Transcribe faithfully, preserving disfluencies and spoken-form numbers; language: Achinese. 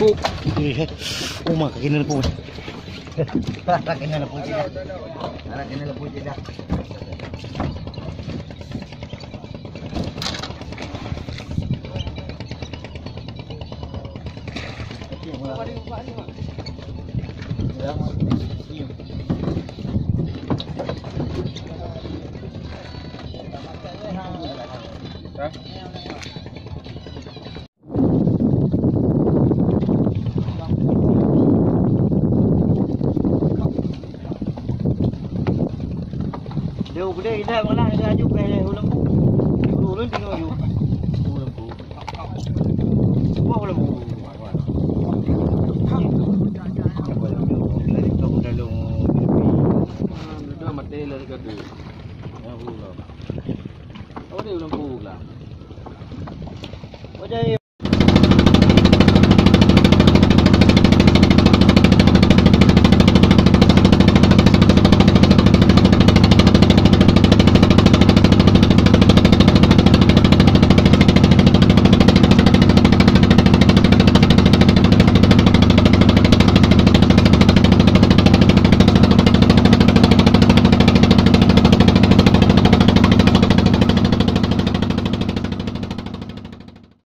Eh, uma kaki na leupui. Kaki na leupui cit dah. Kaki na leupui cit dah. Dia gede indah malah dia aju ke ulembu. Ulun tinggal aju. Ulembu. Wah, ulembu. Udah mati lah dekat tu. Oh, dia ulembu lah. Oh, jadi